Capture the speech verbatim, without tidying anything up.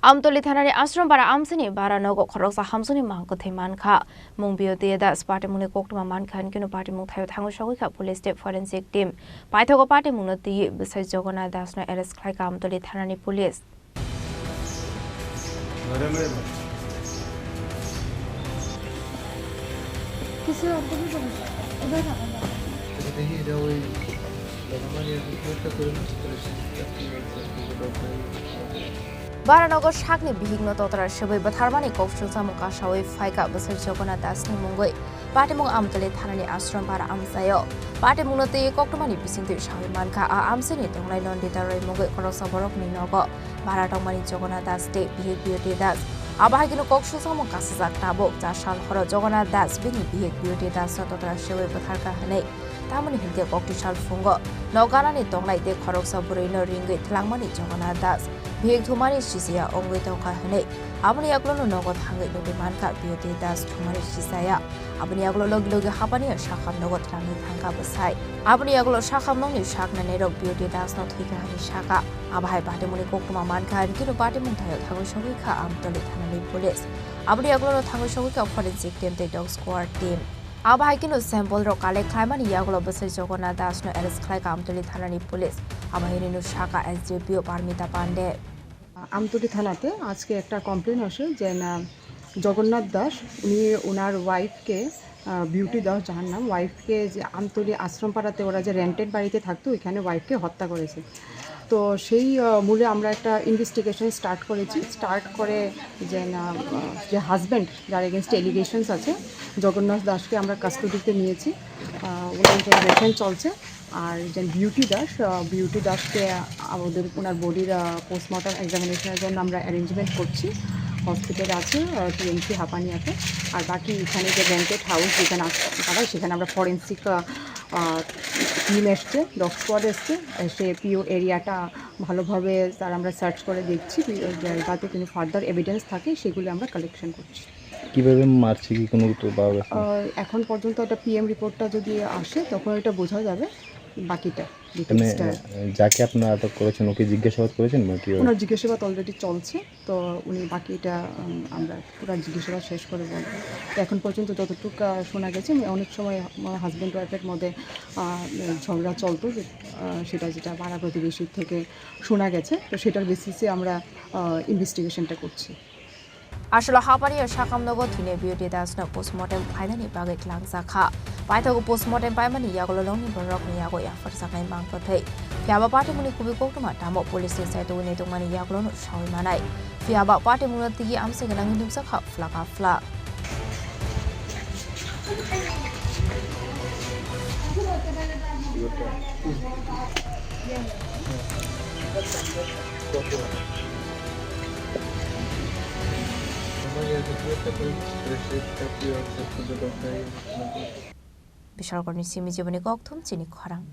Amtoli thanani Ashram para amsini bara nogo khoroksa hamsuni mang kwthwi mankha. Mung Biyoti Das patimungni koktwma mankha, hinkhe no patimung thaio thangwi sogwi kha police tei forensic team. Paithago patimungno twiwi bwsai Jagannath Das no arrest khlaikha Amtoli thanani police. Baranogo sakni bihikno totra sebwi bwtharmani kok sungsamung kasawi phaikha bwsai Jagannath Dasni mungwi. Patimung Amtali thanani Ashram para amchaio. Patimungno twi koktwmani bisingtwi sawi mankha, a amchaini tongnai Nandita Roy mungwi khoroksa borokni nogo bara tongmani Jagannath Das tei bihik Beauty Das. Abo hai kheno kok sungsamung kasijak tabuk cha sal horo Jagannath Das bini bihik Beauty Das no totra sebwi bwtharkha hwnwi. Tamoni hinkhe kokti sal phungo nok ganani tongnai tei khoroksa bwrwino ringwi twlangmani Jagannath Das. Bihik thumani sisiya wngwi tongkha hwnwi aboni yagulono nogo thangwi nugwi mankha Beauty Das thumani sisaya. Aboni yagulo logi logi hapani sakham nogo twlangwi thangkha bwsai. Aboni yagulo sakham nokni saknai nairok Beauty Das no thwikha hwnwi sakha. Abo hai patimungni koktwma mankha, hinkhe no patimung thaio thangwi sogwi kha Amtoli thanani police. Aboni yagulono thangwi sogwi kha forensic team tei dog squad team. Abo hai kheno sample rok collect khlaimani yagulo bwsai Jagannath Das no arrest khlaikha Amtoli thanani police. Abo hai hinwi no sakha S D P O Parmita Pande. Amtali থানাতে আজকে একটা কমপ্লেন আসে যে না, জগন্নাথ দাস, উনি ওনার ওয়াইফকে, আহ, বিউটি দাস যার নাম, ওয়াইফকে যে আমতলী আশ্রমপাড়াতে ওরা যে রেন্টেড বাড়িতে থাকতো, ওইখানে ওয়াইফকে হত্যা করেছে। তো সেই, আহ, মূলে আমরা একটা ইনভেস্টিগেশন স্টার্ট করেছি। স্টার্ট করে যে না, আহ, যে হাজব্যান্ড, যার এগেনস্টে এলিগেশনস আছে, জগন্নাথ দাসকে আমরা কাস্টডিতে নিয়েছি। আহ, ওনার ইন্টারোগেশন চলছে। আর একজন বিউটি দাস, আহ, বিউটি দাসকে আমাদের ওনার বডির, আহ, পোস্টমর্টম এক্সামিনেশনের জন্য আমরা অ্যারেঞ্জমেন্ট করছি। হসপিটাল আছে, আহ, টিএমসি হাপানিয়াতে। আর বাকি এখানে যে রেন্টেড হাউস যেখানে আস-, তারা, সেখানে আমরা ফরেন্সিক, আহ, আহ, টিম এসছে, ডগ স্কোয়াড এসছে, এসে পিও এরিয়াটা ভালোভাবে তার আমরা সার্চ করে দেখছি, পি-, যাতে কোনো ফার্দার এভিডেন্স থাকে সেগুলো আমরা কালেকশন করছি। কিভাবে মারছে, কি কোনো তো পাওয়া গেছে না? আহ, এখন পর্যন্ত একটা পিএম রিপোর্টটা যদি আসে তখন এটা বোঝা যাবে বাকিটা, মানে, ডিটেইলসটা। আহ, যাকে আপনারা আটক করেছেন, ওকে জিজ্ঞাসাবাদ করেছেন বা কি? ওনার জিজ্ঞাসাবাদ অলরেডি চলছে, তো উনি বাকিটা, উম, আমরা পুরো জিজ্ঞাসাবাদ শেষ করে বলবো। তো এখন পর্যন্ত যতটুকু, আহ, শোনা গেছে, মানে, অনেক সময় আমার হাজব্যান্ড ওয়াইফের মধ্যে, আহ, ঝগড়া চলতো, যে, আহ, সেটা যেটা পাড়া প্রতিবেশীর থেকে শোনা গেছে, তো সেটার বেসিসে আমরা, আহ, ইনভেস্টিগেশনটা করছি। Aswk hapari o sakam nogo thwinai Beauty Das no postmortem khlainani bagwi tlangjak kha. Paithago postmortem paimani yagulo nokni borokni yago yapharjaknai mang kwthwi. Phiya ba patimungni kubui koktwma tamo police ni side o wngwi tongmani yagulo no sawi manai. Phiya ba patimungno tigi amsai gwnangwi nukjak kha phlaka phlak. Bishalkorni simi jiboni kokthum chini khorang.